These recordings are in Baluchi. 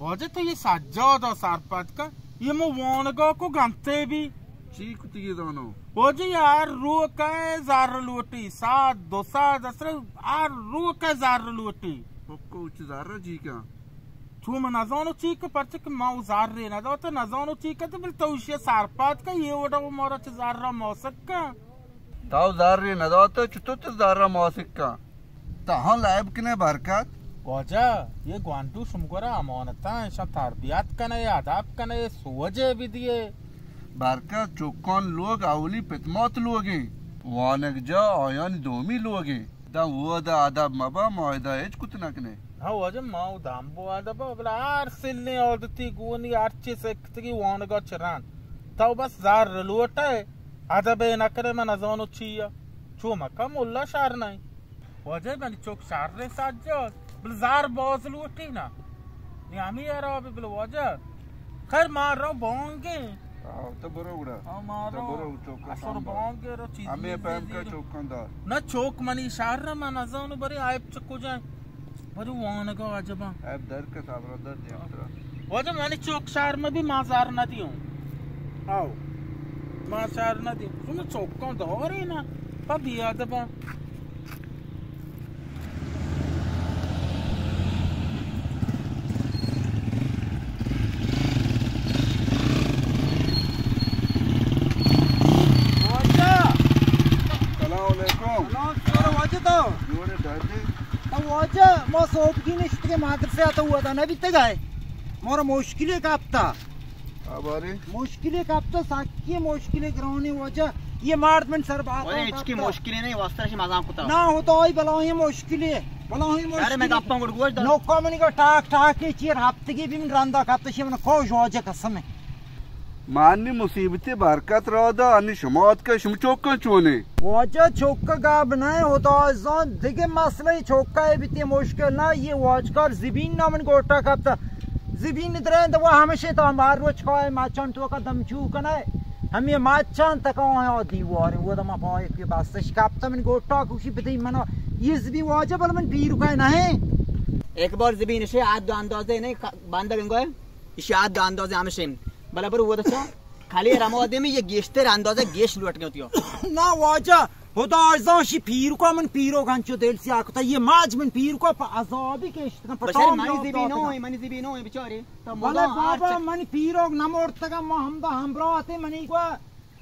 واجہ تو یہ سجاد ءَ سرپد کن، یہ مو وانگا کو گنتے بی۔ چی کتگی زانو؟ واجہ یار روک ءَ زر لوٹی، ساعت دو ساعت اسر ہر روک ءَ زر لوٹی۔ پکو چی زر جی کن؟ چو من نزانو چی کن، پرچہ کہ ما او زر نہ داتا، نزانو چی کن، تو بل تو اشی سرپد کن، یہ وڑا مارا چہ زر ماسک کن۔ تو زر نہ داتا، چطور تو زر ماسک کن؟ تہاں لائب کنے برکت۔ واجہ، یہ گوانڈو شمگورا امانتاں، اشاں تربیت کنے، ادب کنے، سوجے بدیے۔ برکت چکان لوگ اولی پتمات لوگیں، وانگ جا آیان دومی لوگیں۔ داں اودا ادب مبا، ما ادا ہچ کت نہ کنے۔ ہاں واجہ، ما او دمبو ادب، بلے ہر سنیں عادتی گونی ہرچی سکتگی وانگا چران۔ تو بس زر لوٹے، ادب نہ کنے، من نزانو چی ءَ۔ چو مکن ملا شر نہ۔ واجہ منی چک شر سجاد، بل زر باز لوٹی نا۔ نی ہمیں یار آبی بل واجہ۔ خیر ما رو بانگیں۔ آو، تو برو گڑا۔ آو، ما تو رو برو چوکا اصل سامبا۔ بانگے رو چیز ہمیں پیم کا چوکاں دار۔ نہ چوک منی شر، من نزانو بری عیب چکو جائیں۔ بری وانگا عجبا۔ عیب در کے صاحب را در دیا ترا۔ واجہ منی چوک شر میں بھی ما زر نہ دیوں۔ آو۔ ما شر نہ دیوں۔ تم چوکاں دارے نا۔ پا بی ادبا۔ واجہ۔ سلام علیکم۔ سلام، سلام، واجہ تو۔ جوڑے دادی۔ تو واجہ، ما صبح کی نشت کے مدرسے آتا ہوا تھا، نہ بیتے گئے۔ مارا مشکل ہے کپتا۔ آ بارے؟ مشکلے کپتہ، سکی مشکلے گرانی واجہ۔ یہ مرد من سر بات ارے، ہچ کی مشکلے نہیں، واسطہ شی مزاق کتا۔ نہ ہوتا، آئی بلاہیں مشکلے، بلاہیں مشکلے۔ ارے، میں گپاں گڑ گوش دار۔ نوکا منی کو ٹاک ٹاک کے چیر ہفتگی بھی من رندا کپتہ، شی من کوش واجہ قسم ہے۔ مانی مصیبتی برکت را دا، انی شما اتکا شما چوکاں چونے۔ واجہ چوک گاب نہ، ہوتا زان دگہ مسئلہ چوکا ہے بیتی مشکل نہ، یہ واجکار زبین نہ من گوٹا کپتا۔ زبین دریں دوا ہمیشہ تو ہمار روچ کائے ماچان تو کا دم چو کنے۔ ہمیں ماچان تک آیا دیواریں، وہ دما پائے کہ بس شکپتا من گوٹا کوشی بدی منا۔ یہ زبین واجہ بل من پیرو کائے نہیں۔ ایک بار زبین شے آد دو اندازے نہیں، بندہ گنگوئے۔ ایشی آد دو اندازے ہمیشہ۔ بلا برو وہ دچا۔ خالی رمادے میں یہ گیشتر اندازہ گیش لوٹ گیا تیو۔ نا واجہ، خدا ارزان شی پیرو کا من پیرو گنچو دل سیاہ کتا۔ یہ ماج من پیرو کا پا عذابی کشت کن، پا بشر ٹام منی زبی نو ہے، منی زبی نو ہے، بچاری۔ تو بلے مدام بابا، ہر چ- منی پیرو نمورتگا، ما ہمدا ہمراہ تے منی کو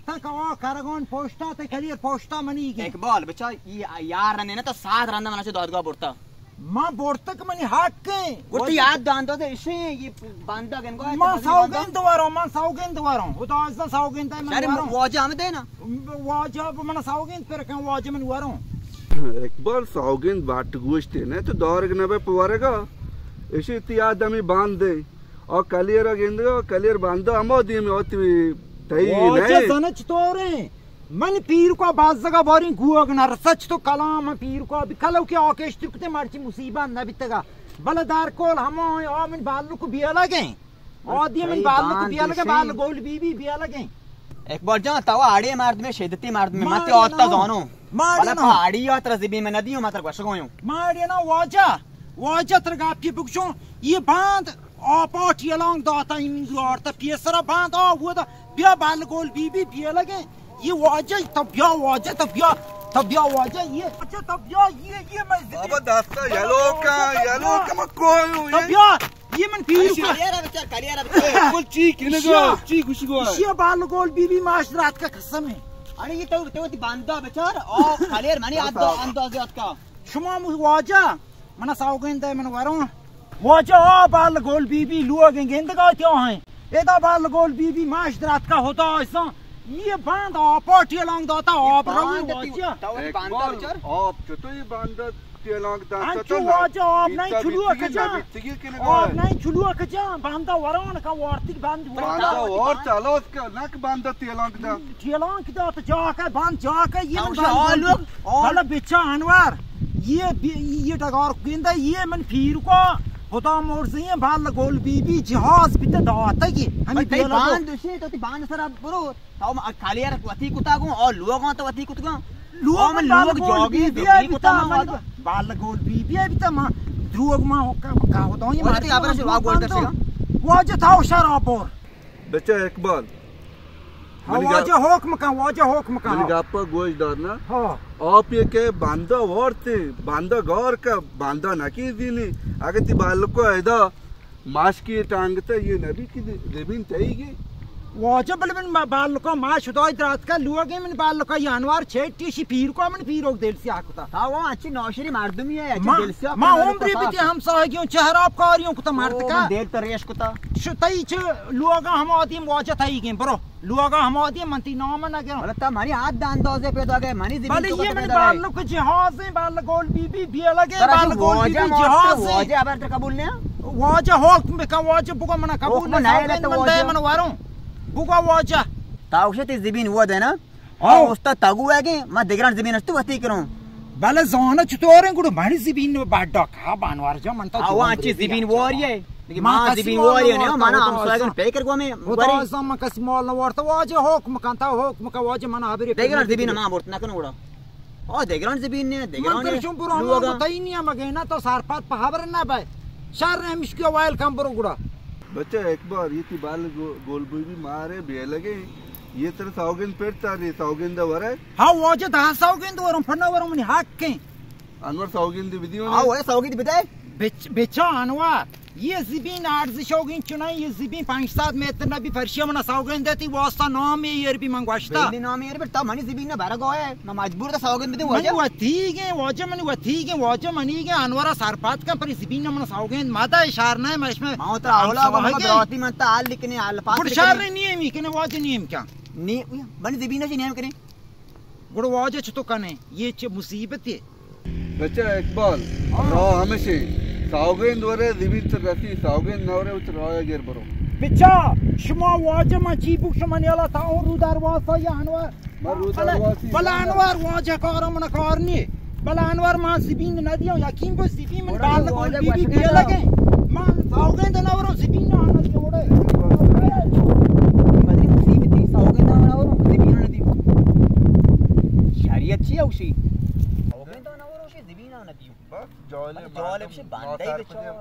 تک آ کرگون پوشتا تے کلیر پوشتا منی گے۔ اقبال، بچا، یہ یار رندے نا تو سات رندہ منا چے دادگاہ برتا۔ ما برتک منی حق ہیں۔ گڑتی یاد دانداز اشیں، یہ بندہ گنگو ہے ما تو سوگند وروں، ما سوگند وروں۔ خدا عزیز سوگند ہے من شر وروں۔ واجہ ہم دینا۔ واجہ من سوگند پر کن، واجہ من وروں۔ اقبال سوگند باٹ گوشتے نے تو دارگ نبے پورگا۔ اشی تی آدمی باندے۔ او کلیر گندگا، کلیر بندہ ہما دیمی آتی تئی واجہ نہیں۔ زنچ طوریں۔ من پیرکا بازگا باریں گوگ نہ رسچ تو کلام من پیرکا بی کلو کہ آ کشتر کتے مرچی مصیبت نہ بیتگا۔ بلے در کول ہما آ من بالک بیلگیں۔ آدی من تئی بالک باند بیلگیں، دوشی۔ بال گول بی بی بیلگیں۔ اقبال جان، تو آڑے مردمے، شدتی مردمے، مت آتا زانو۔ بلے پا آڑی آترا زبی میں ندیوں، متر گوشگویوں۔ ماڑی نا واجہ، واجہ تر گاپی بگشوں، یہ باند آپا ٹیلانگ داتا، این دو آرتا پیسرا باند آ ودا، بیا بال گول بی بی بیلگیں۔ یہ واجہ، تو بیا واجہ، تو بیا، تو بیا واجہ، یہ واجہ، تو بیا، یہ، یہ میں زندگی بابا دستا یلو کا، یلو کا میں کوئی ہوں، تو یہ بیا، یہ من پیرو کا۔ کلیرا بچار، کلیرا بچار۔ کل چی کنگا، اشیا، چی گوشگا ہے؟ اشیا بال گول بی بی معاشرات کا قسم ہے۔ ارے یہ تو، تو تی باندا بچار، او کلیر منی ادا اندازیات کا۔ شما مو-، واجہ، منا سوگند ہے، من وروں۔ واجہ، آ بال گول بی بی لوگ گندگا تیا ہیں۔ ادا بال گول بی بی ماش درات کا ہوتا ایسا۔ یہ باند آپا ٹیلانگ داتا، آپ روی باند تی-، واجہ۔ تو تی باندا اقبال، بچار۔ آپ چطور یہ باندا ٹیلانگ داتا؟ انچو تو نا-، واجہ، آپ نہیں چلو کجا۔ آپ نہیں چلو کجا، باندا وران کا وارتی باند وران۔ باندا وار چلو کا، نک باندا ٹیلانگ دا۔ ٹیلانگ دا تو جا کا، باند جا کا، یہ من باند لوگ۔ بلا بچا انوار، یہ بی-، یہ ڈگار گندہ، یہ من پیر کو خدا مرزی بال گول بی بی جہاز بیت داتا یہ۔ ہمیں بھائی بیلا باند دوشی، تو تی باند سر برو۔ تو کالیار وتی کتا گو، او لوگاں تو وتی کتگا۔ لوگ او من بال لوگ گول جوگی بی بی دوگی آئی کتا بیتا، ما من وادا۔ بال گول بی بی آئی بیتا، ما دروگ ما کا، کا ہوتا ہوں، یہ وجہ مارتی تی آبرا ما شروع دروگ گول بانتا۔ درسگا۔ واجہ تاو شراب بور۔ بچہ اقبال۔ ہاں، منی گپ، واجہ حکم کن، واجہ حکم کن۔ منی گپا گوش دار نا۔ ہاں۔ آپ یہ کہ بندہ وارتے، بندہ گار کا، بندہ نکی دینی۔ اگر تی بالکو ایدا ماشکی ٹانگتا یہ نبی کہ زمین تئی گی۔ واجہ بلے من ما-، بالکو ما شدای درات کا لوگے من بالکو یہ انوار چھٹی شی پیر کو من پیروک دل سیاہ کتا۔ تا وہ اچھی ناشری مردمی ہے، اچھی ما، دل سیاہ ما مردم عمری کتا۔ بیتی ہمساہگیوں چہراب کاریوں کتا مرد او، کا۔ من دل تریش کتا۔ شو تئی چ لوگا ہم آدیم واجہ تئی گیں، برو۔ لوگا ہم آدیم من تی نام نہ گروں۔ بلے تا منی حد اندازے پیدا گئے، منی زمین بلے تو یہ کتے من پیدا گئے۔ بالک جہاز ہیں، بالک گول بی بی، بی لگے، ترا بالک گول بی واجہ بی مارتا، جہاز ہیں۔ واجہ ابر تر قبول نہیں؟ واجہ حکم بکا، واجہ بگا منا قبول حکم نہیں، نہیں، ساکن تو من واجہ۔ دے من واروں۔ بگا واجہ۔ تا اوشے تی زمین وہ دینا؟ ہاں۔ استاد تگو ہے کہ ما دگران زمین است وتی کروں۔ بلے زانہ چطور ہیں گڑو منی زمین نو بڈا کا بانوار جا من تا آوا زمین چی بری زمین بیا۔ واری ہے؟ دیگه ما ما کسی زمین مال واری ہے، نہ وارتا، مانا خدا ہمسایگان عزم۔ فکر گو میں خدا واری۔ عزم من کسی مال نہ وارتا، واجہ حکم کن، تا حکم کن، واجہ من آبری دیگران زمین ما برت نہ کنو گڑا۔ آ دیگران زمین نے، دیگران من نے۔ درشم برو ہم لوگا۔ گو تئی نیا مگے نہ تو سرپد پہ خبر نہ بے۔ شر ہمش کیا ویل کم برو گڑا۔ بچہ اقبال، یہ تی بال گو-، گول بوئی بھی مارے بے لگے۔ یہ تر سوگند پر تاری، سوگند ورے۔ ہاں، واجہ دا سوگند ورم، پھر نہ ورم، منی حق کیں۔ انور سوگند بدیو نے۔ ہاں، وہ سوگند بدے۔ بچ-، بچا انور، یہ زمین ارزش ہوگین چنائی، یہ زمین پنچ سد متر نبی، پرشیا منا سوگند دیتی، واسطہ نام یہ ایر بھی من گوشتا۔ بندی نام ایر بھی، تا منی زمین نہ بھر گوئے، میں مجبور تا سوگند بدی من واجہ۔ وتیگیں واجہ، من وتیگیں واجہ، منیگیں انورا سرپد کن، پر زمین نہ من سوگند مدا اشار نہ، میں اس میں ما ترا اولا ہمساہگیں۔ براتی من تا حال لکھنے، حال پاس گڑ لکھنے۔ شر نیم کنے واجہ نیم کن۔ نی، من زمین نہ نیم کنے۔ گڑا واجہ چتو کنے؟ یہ چہ مصیبتے؟ بچہ اقبال، ہاں۔ راہ ہمیشے، سوگند ورے زمین تر رسی، سوگند نہ ورے وت راہ گر برو۔ بچا، شما واجہ من چی بک شما نیالا تا اون رو درواز تا یا انور۔ من رو بلے، درواز تی بلے انور واجہ کارا من کار نی۔ بلے انور ما زمین نہ دیاں، یقین کو زمین من بال گول بی بی بیا لگے۔ ما سوگند نہ ورو زمین نہ آنا دیاں وڑے۔ بدی مصیبتی سوگند نہ ورو زمین نہ دیاں۔ شریعت چی اوشی؟ سوگند نہ ورو شی زمین نہ دیاں۔ بس جالب بس جالب شی بندے بیچار۔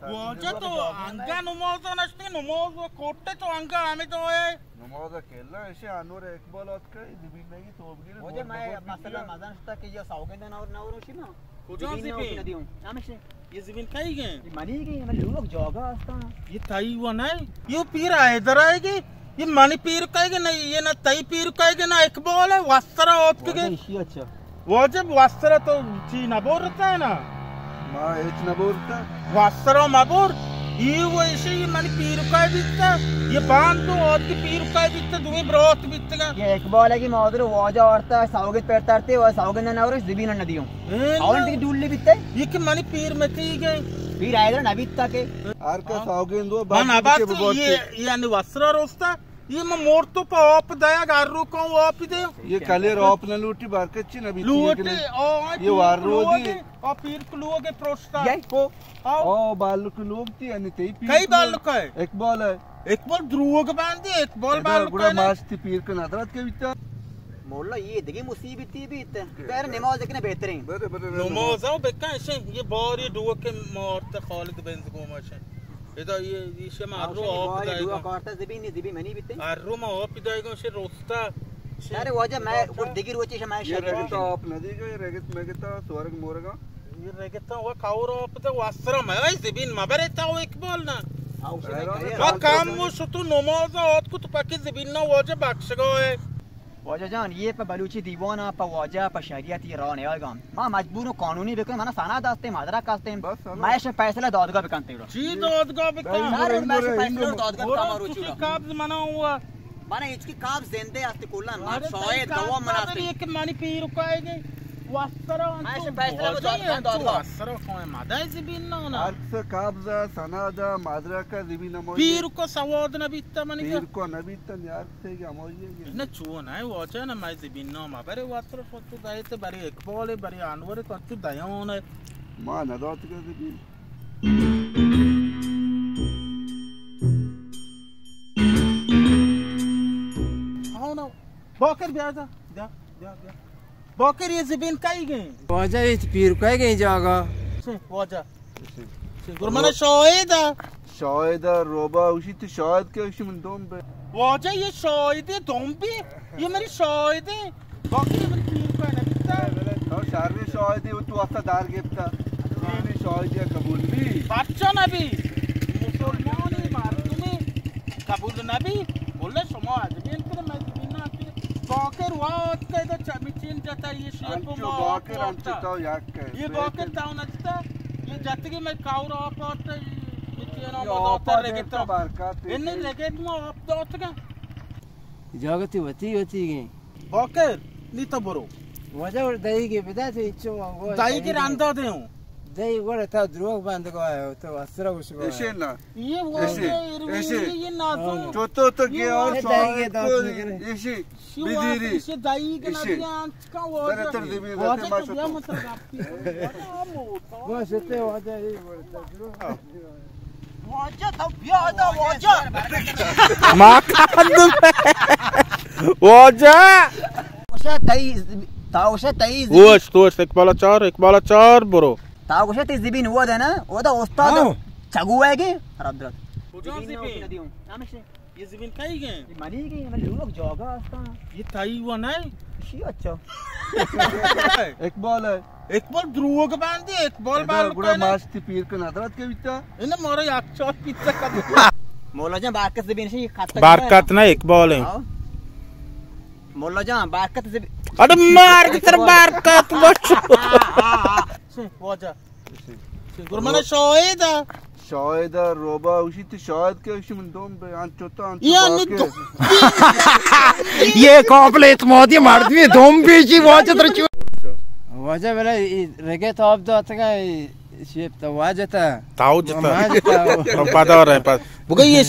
واجہ تو انگا نماز نشتے، نماز و کوٹے تو انگا ہمیں تو ہے۔ نماز کلا ایشی انور اقبال آت کئی زمین نہیں تو بگیر۔ واجہ میں مسئلہ مزن شتا کہ یہ سوگند نہ ورو شی نا۔ کجا زمین؟ زمین؟ ہمیشہ۔ یہ زمین کئی گئے؟ یہ منی گئے، من لوگ جاگا ہستا۔ یہ تئی و نہیں؟ یہ پیر آئے در آئے گئے؟ یہ منی پیر کئی گئے نہیں؟ یہ نہ تئی پیر کئی گئے نہ اقبال ہے، وسترا آت کے گئے۔ اسی اچھا۔ واجہ وسترا تو چی نہ بورتا ہے نا؟ ما ہچ نہ بورتا۔ وسترا ما بور۔ یہ و ایشی منی پیر کئی بیتا۔ یہ باند تو آت کے پیر کئی بیتا، دوی برات بیتا۔ یہ اقبال ہے کہ مادر واجہ آرتا، سوگت پر ترتے و سوگت نہ نورش زمین نہ دیوں۔ اے آوان نا۔ تئی ڈولی بیتے؟ یہ کہ منی پیر متی گئے۔ پیر آئے نہ بیتا کہ۔ ہر کس آوگین دو من بات ابات کے بگوتے۔ یہ، یعنی وسرا روستا، یہ من مور تو پا آپ دیا گھر رو کاؤں آپ دے۔ یہ کلیر آپ نہ لوٹی برکت چی نہ بیتی لوٹی، یہ کہ نہیں؟ آ، یہ وار رو دی۔ آ پیر کو لوگ پروشتا۔ یہ کو؟ آؤ۔ آؤ، بالک لوگ تی، یعنی تئی پیر کئی کو؟ بالک ہے؟ اقبال ہے۔ اقبال دروگ باندے، اقبال ادا بالک گڑا ہے نا۔ ماستی پیر کو ندرات کے بیتا۔ مولا، یہ دگہ مصیبتی بیت۔ بہر نماز کنے بہترین۔ برے، برے، برے، نماز۔ نماز او بکن شے، یہ باری ڈوک مارت خالد بنز گوما شے۔ ادا یہ، یہ شے ما ہر رو آپ دائے گا۔ کارتا زبین نی، زبین منی بیتے۔ ہر رو ما آپ دائے گا، شے روستا۔ شے ارے واجہ، میں روستا۔ دگی روچے شے میں یہ شے رگتا آپ نہ دی گا، یہ رگت میں گتا سورگ مورگا۔ یہ رگتا وہ کاور آپ تے واسرا میں، اے زبین ما برے تا وہ اقبال نا۔ آؤ، شے میں کہے وہ کام وہ شتو نماز آت کو تو پاکی زبین نا واجہ بخش گا ہے۔ واجہ جان، یہ پہ بلوچی دیوان ء، پہ واجہ، پہ شریعت یہ راہ نیائیگا۔ ما مجبور ہوں قانونی بکن، منا سند ہستے، مدرک ہستے۔ بس، سند۔ ما ایش فیصلہ دادگاہ بکنتے۔ چی دادگاہ بکن؟ سر، ما ایش فیصلہ دادگاہ بکن، ما روچی چی قبض منا ہوا؟ منا ہچ کی قبض زندے ہستے کلا، ما ارے شاہد گواہ منا ہستے۔ یہ کہ منی پیر کائے گئے؟ واسرا ما ایش فیصلہ دادگاہ، دادگاہ۔ واسرا کوئی مدد زمین نہ ہونا۔ ہر کس قبض، سند، مدرک، زمین نمائی۔ پیر کو سواد نہ بیتا منی پیر کو نہ بیتا یار۔ تئی ہمائی ہے یہ۔ نہ چون ہے واجہ، نہ مئے زمین نام برے واتر تو دایت، برے اقبال، برے انور تو دیان ہے۔ ما نہ دات کے زمین۔ آؤ نا۔ باکر بیا جا۔ بیا، بیا، بیا۔ باکر یہ زمین کئی گئے؟ واجہ یہ پیر کئی گئے جاگا؟ واجہ۔ گڑا من شاہد ءَ۔ شاہد ءَ روبا اوشی، تو شاہد کہ اوشی من دمبے۔ واجہ یہ شاہد دمبے، یہ منی شاہد۔ باقی من پیر کو نہ بیتا۔ تو شر شاہدی، تو اصلا دار گپتا۔ دینی شاہدی قبول بی۔ بچہ نہ بی۔ مسلمانی مردمی قبول نہ بی۔ بولے شما آدمی انت کہ میں زمین نہ کہ باکر وات کہ تو چمی چین جتا یہ شیپ انچو ما باکر انت تو یک۔ یہ باکر تاو نہ جتا۔ یہ جتگی میں کاور آپ آتا، یہ چینا ما داتا رگتا۔ برکت۔ انہیں رگت ما آپ داتگا۔ جاگتی وتی وتی گئے۔ باکر، نی تو برو۔ واجہ وڑ دائی گے بدا تو اچو ما گو دائی گے رندا دے ہوں۔ دائی وڑ تا دروغ بند گو آئے تو اسرا گوش گو آئے۔ ایشے نا۔ یہ واجہ ایشے، ایشے۔ یہ نازو۔ تو تو تو گے اور دائی گے دات۔ ایشے۔ بدیری۔ ایشے دائی گے نا ایشے۔ دیان کا واجہ۔ برتر دیبی واجہ تو بیا مت گاپی۔ بس تے واجہ ہی وڑ تا دروغ۔ واجہ تو بیا دا واجہ۔ ما کندم۔ واجہ۔ اوشا تئی، تا اوشا تئی زبین۔ اوش، تو اوش، اقبال چار، اقبال چار، برو۔ تا اوشا تئی زبین وہ دے نا، وہ دا استاد ہاں۔ چگو ہے گے، خراب درات۔ کجا زبین؟ ہمیشہ۔ یہ زبین کئی گئے؟ یہ منی گئے، من لوگ جاگا ہستا۔ یہ تئی وہ نہیں؟ شی اچھا۔ اقبال ہے۔ اقبال دروگ باندے، اقبال ادا بال گڑا کنے۔ ماستی پیر کن حضرت کے بیتا۔ انہیں مارا یک چار پیتا کبھی۔ مولا جان، برکت زبین شی خط برکت نہ، اقبال ہیں۔ ہاں۔ مولا جان، برکت زبین۔ اڑے مار کی طرف برکت بچ۔ واجہ۔ گڑا من شاہد ءَ۔ شاہد ءَ روبا اوشی، تو شاہد کہ اوشی من دمبے، انچو تو انچو یا باکر۔ یہ قابل اعتمادی مردمی دمبے جی واجہ در چو۔ واجہ بلا رگے تو آپ داتگا، شیپ تو واجہ تا۔ تاو جتا۔ واجہ تا۔ پدا رہے پد۔ بگو یہ